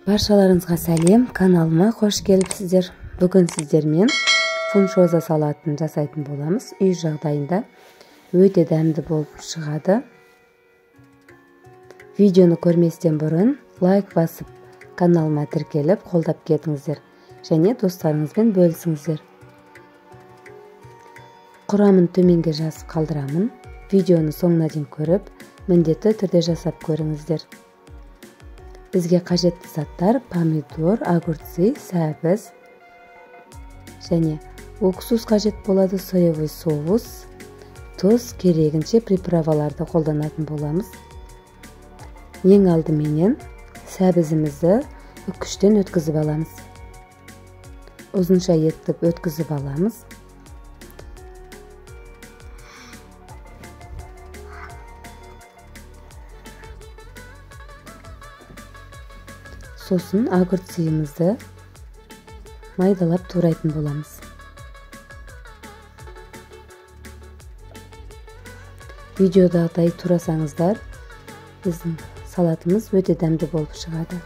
Баршаларыңызға сәлем, каналыма қош келіпсіздер. Бүгін сіздермен фунчоза салатын жасайтын боламыз. Үй жағдайында өте дәмді болып шығады. Видеоны көрместен бұрын лайк басып, каналыма тіркеліп, қолдап кетіңіздер және достарыңызбен бөлісіңіздер. Құрамын төменге жазып қалдырамын. Видеоны соңына дейін көріп, міндетті түрде жасап көріңіздер. Бізге қажетті заттар: помидор, огурцы, сәбіз және уксус қажет болады, соевый соус, тұз, керегінше приправаларды қолданатын боламыз. Ең алдыменен сәбізімізді үккіштен өткізіп аламыз. Ұзынша етіп өткізіп аламыз. Сосын огурцымызды майдалап турайтын боламыз. Видеодағыдай турасаңыздар, біздің салатымыз өте дәмді болып шығады.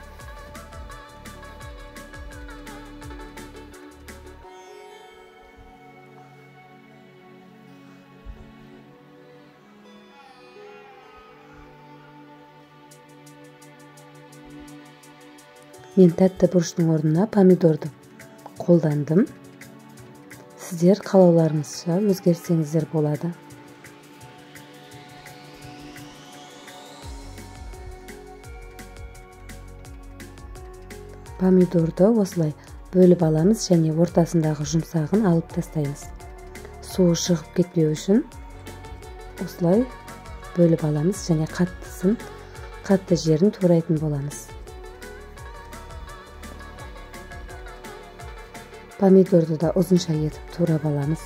Мен тәтті бұрыштың орнына помидорды қолдандым. Сіздер қалауларыңызша өзгертсеңіздер болады. Помидорды осылай бөліп аламыз және ортасындағы жұмсағын алып тастаймыз. Суы шығып кетпеу үшін осылай бөліп аламыз және қатты жерін турайтын боламыз. Помидорды да ұзынша етіп турап аламыз.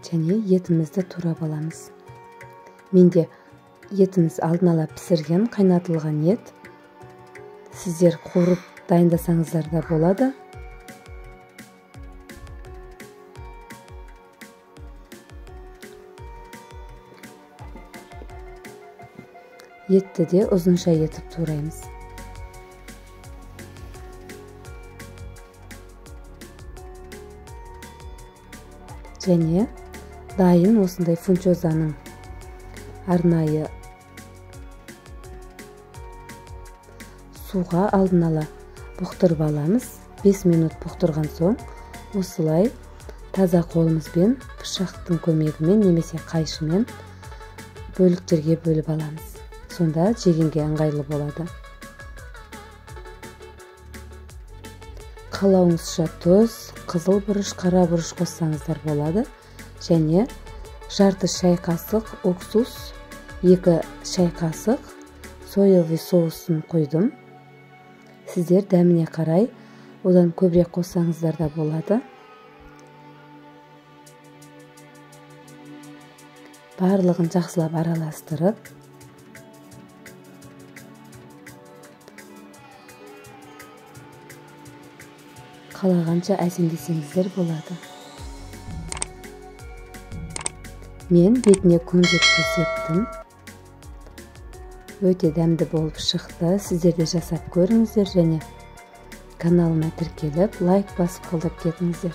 Және етімізді турап аламыз. Менде етіміз алдын ала пісірген, қайнатылған ет. Сіздер қуырып дайындасаңыздар да болады. Етті де ұзынша етіп тураймыз. Және дайын осындай фунчозаның арнайы суға алдын ала бұқтырып аламыз. 5 минут бұқтырған соң осылай таза қолымызбен, пышақтың көмегімен немесе қайшымен бөліктерге бөліп аламыз. Сонда жегенге ыңғайлы болады. Қалауыңызша тұз, қызыл бұрыш, қара бұрыш қоссаңыздар болады. Және жарты шай қасық уксус, 2 шай қасық соевый соусын қойдым. Сіздер дәміне қарай одан көбірек қоссаңыздар да болады. Барлығын жақсылап араластырып, қалағанша әсемдесеңіздер болады. Мен бетіне күнжітті септім. Өте дәмді болып шықты. Сіздер де жасап көріңіздер және каналыма тіркеліп, лайк басып қолдап кетіңіздер.